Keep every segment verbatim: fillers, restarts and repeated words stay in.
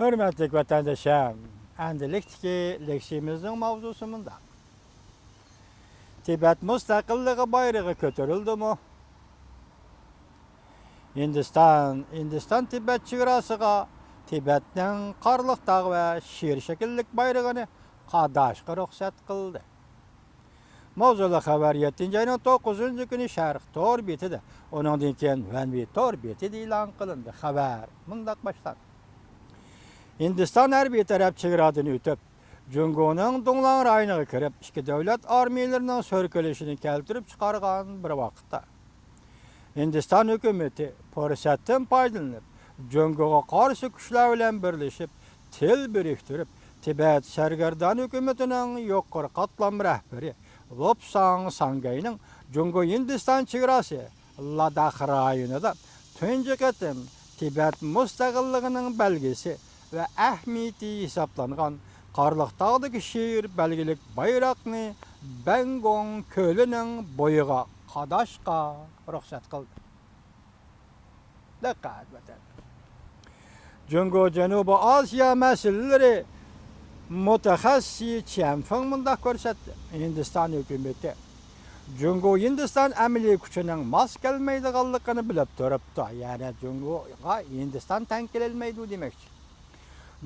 ھۆرمەتلىك ۋەتەندىشىم، ئەندىلىكتىكى لېكسىيىمىزنىڭ ماۋزۇسى مۇنداق. تىبەت مۇستەقىللىقى بايرىقى كۆتۈرۈلدىمۇ؟ ھىندىستان، ھىندىستان تىبەت چېگراسىغا تىبەتنىڭ قارلىق تاغ ۋە شىر شەكىللىك بايرىقىنى قاداشقا رۇخسەت قىلدى. ماۋزۇلۇق خەۋەر يەتتىنچى ئاينىڭ توققۇزىنچى كۈنى شەرق تور بېتىدە، ئۇنىڭدىن كېيىن ۋەنۋى تور بېتىدە ئېلان قىلىندى. خەۋەر مۇنداق باشلاندى. ھىندىستان ھەربىي تەرەپ چېگرادىن ئۆتۈپ، جۇڭگونىڭ دۇڭلاڭ رايونىغا كىرىپ، ئىككى دۆلەت ئارمىيەلىرىنىڭ سۈركىلىشىنى كەلتۈرۈپ چىقارغان بىر ۋاقىتتا، ھىندىستان ھۆكۈمىتى پۇرسەتتىن پايدىلىنىپ، جۇڭگوغا قارشى كۈچلەر بىلەن بىرلىشىپ، تىل بىرىكتۈرۈپ، تىبەت سەرگەردان ھۆكۈمىتىنىڭ يۇقىرى قاتلام رەھبىرى لوپساڭ ساڭگەينىڭ جۇڭگو ھىندىستان چېگراسى لاداخ رايونىدا تۇنجى قېتىم تىبەت مۇستەقىللىقىنىڭ بەلگىسى ۋە ئەھمىيىتى ھېسابلانغان قارلىق تاغدىكى شىر بەلگىلىك بايراقنى بەنگوڭ كۆلىنىڭ بويىغا قاداشقا رۇخسەت قىلدى. دىققەت، ۋەتەنداش! جۇڭگو جەنۇبىي ئاسىيا مەسىلىلىرى مۇتەخەسسىسى چيەن فېڭ مۇنداق كۆرسەتتى: ھىندىستان ھۆكۈمىتى جۇڭگو ھىندىستان ئەمەلىي كۈچىنىڭ ماس كەلمەيدىغانلىقىنى بىلىپ تۇرۇپتۇ، يەنى جۇڭگوغا ھىندىستان تەڭ كېلەلمەيدۇ دېمەكچى.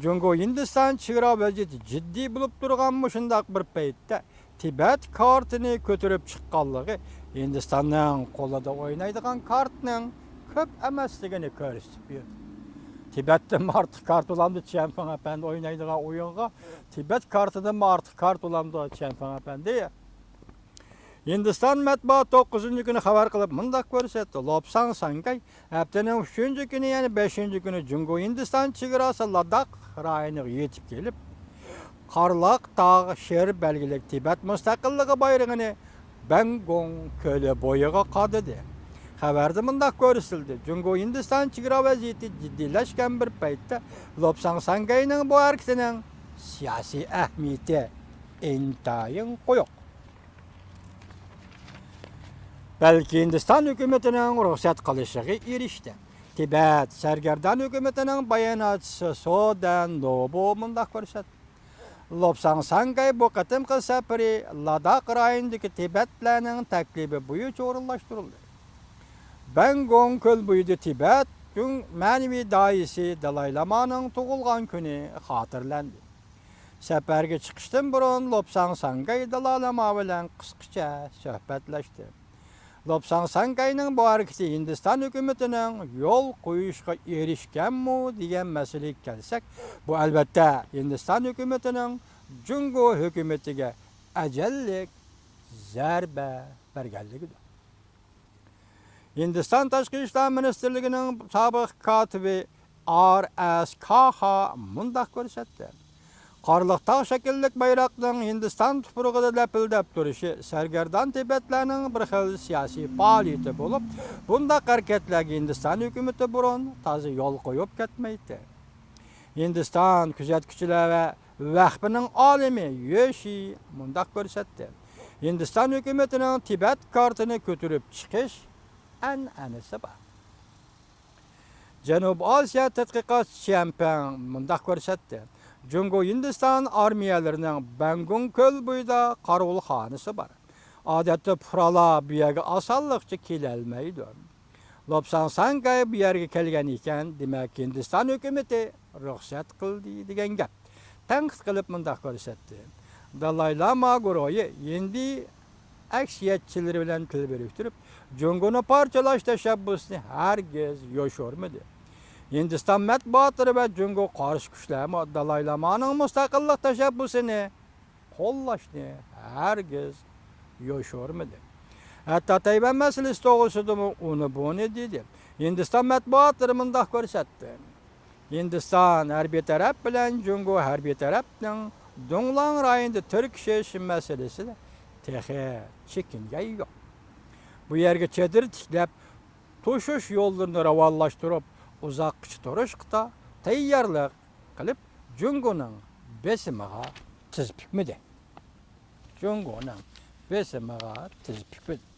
جۇڭگو ھىندىستان چېگرا ۋەزىيىتى جىددىي بولۇپ تۇرغان مۇشۇنداق بىر پەيتتە، تىبەت كارتىنى كۆتۈرۈپ چىققانلىقى ھىندىستاننىڭ قولىدا ئوينايدىغان كارتىنىڭ كۆپ ئەمەسلىكىنى كۆرسىتىپ بېرىدۇ. تىبەتتىنمۇ ئارتۇق كارت بولامدۇ، چيەن فېڭ ئەپەندى ئوينايدىغان ئويۇنغا؟ تىبەت كارتىدىنمۇ ئارتۇق كارت بولامدۇ، چيەن فېڭ ئەپەندى؟ ھىندىستان مەتبۇئاتى توققۇزىنچى كۈنى خەۋەر قىلىپ مۇنداق كۆرسەتتى: لوپساڭ ساڭگەي ھەپتىنىڭ ئۈچىنچى كۈنى، يەنى بەشىنچى كۈنى جۇڭگو ھىندىستان چېگراسى لاداخ رايونىغا يېتىپ كېلىپ، قارلاق تاغ شىر بەلگىلىك تىبەت مۇستەقىللىقى بايرىقىنى بەنگوڭ كۆلى بويىغا قادىدى. خەۋەردە مۇنداق كۆرسىتىلدى: جۇڭگو ھىندىستان چېگرا ۋەزىيىتى جىددىيلەشكەن بىر پەيتتە، لوپساڭ ساڭگەينىڭ بۇ ھەرىكىتىنىڭ سىياسىي ئەھمىيىتى ئىنتايىن قويۇق. بەلكى ھىندىستان ھۆكۈمىتىنىڭ رۇخسەت قىلىشىغا ئېرىشتى. تىبەت سەرگەردان ھۆكۈمىتىنىڭ باياناتچىسى سو دەن نوبۇ مۇنداق كۆرسەتتى: لوپساڭ ساڭگەي بۇ قېتىمقى سەپىرى لاداخ رايونىدىكى تىبەتلەرنىڭ تەكلىپى بويىچە ئورۇنلاشتۇرۇلدى. بەنگوڭ كۆل بويىدا تىبەت جۇڭ مەنىۋى داھىيسى دالاي لامانىڭ تۇغۇلغان كۈنى خاتىرىلەندى. سەپەرگە چىقىشتىن بۇرۇن لوپساڭ ساڭگەي دالاي لاما بىلەن قىسقىچە سۆھبەتلەشتى. لوپساڭ ساڭگەينىڭ بۇ ھەرىكىتى ھىندىستان ھۆكۈمىتىنىڭ يول قويۇشقا ئېرىشكەنمۇ دېگەن مەسىلىگە كەلسەك، بۇ ئەلۋەتتە ھىندىستان ھۆكۈمىتىنىڭ جۇڭگو ھۆكۈمىتىگە ئەجەللىك زەربە بەرگەنلىكىدۇر. ھىندىستان تاشقى ئىشلار مىنىستىرلىكىنىڭ سابىق كاتىپى ئار ئەس كاھا مۇنداق كۆرسەتتى: قارلىق تاغ شەكىللىك بايراقنىڭ ھىندىستان تۇپرىقىدا لەپىلدەپ تۇرۇشى سەرگەردان تىبەتلەرنىڭ بىر خىل سىياسىي پائالىيىتى بولۇپ، بۇنداق ھەرىكەتلەرگە ھىندىستان ھۆكۈمىتى بۇرۇن تازا يول قويۇپ كەتمەيتتى. ھىندىستان كۆزەتكۈچىلەر ۋە ۋەخپىنىڭ ئالىمى يۆشى مۇنداق كۆرسەتتى: ھىندىستان ھۆكۈمىتىنىڭ تىبەت كارتىنى كۆتۈرۈپ چىقىش ئەنئەنىسى بار. جەنۇبىي ئاسىيا تەتقىقاتچىسى چيەن پېڭ مۇنداق كۆرسەتتى: جۇڭگو ھىندىستان ئارمىيەلىرىنىڭ بەنگوڭ كۆل بويىدا قارىۋۇلخانىسى بار. ئادەتتە پۇقرالار بۇ يەرگە ئاسانلىقچە كېلەلمەيدۇ. لوپساڭ ساڭگەي بۇ يەرگە كەلگەن ئىكەن، دېمەك، ھىندىستان ھۆكۈمىتى رۇخسەت قىلدى دېگەن گەپ. تەنقىد قىلىپ مۇنداق كۆرسەتتى: دالاي لاما گۇرۇھى ھىندى ئەكسىيەتچىلىرى بىلەن تىل بىرىكتۈرۈپ، جۇڭگونى پارچىلاش تەشەببۇسىنى ھەرگىز يوشۇرمىدى. ھىندىستان مەتبۇئاتلىرى ۋە جۇڭگو قارشى كۈچلەرمۇ دالاي لامانىڭ مۇستەقىللىق تەشەببۇسىنى قوللاشنى ھەرگىز يوشۇرمىدى. ھەتتا تەيۋەن مەسىلىسى توغرىسىدىمۇ ئۇنى بۇنى دېدى. ھىندىستان مەتبۇئاتلىرى مۇنداق كۆرسەتتى: ھىندىستان ھەربىي تەرەپ بىلەن جۇڭگو ھەربىي تەرەپنىڭ دۇڭلاڭ رايونىدا تىركىشىش مەسىلىسىدە تېخى چېكىنگەن يوق. بۇ يەرگە چېدىر تىكلەپ، توشۇش يوللىرىنى راۋانلاشتۇرۇپ، ئۇزاققىچە تۇرۇشقا تەييارلىق قىلىپ، جۇڭگونىڭ بېسىمىغا تىز پۈكمىدى. جۇڭگونىڭ بېسىمىغا تىز پۈكمىدى.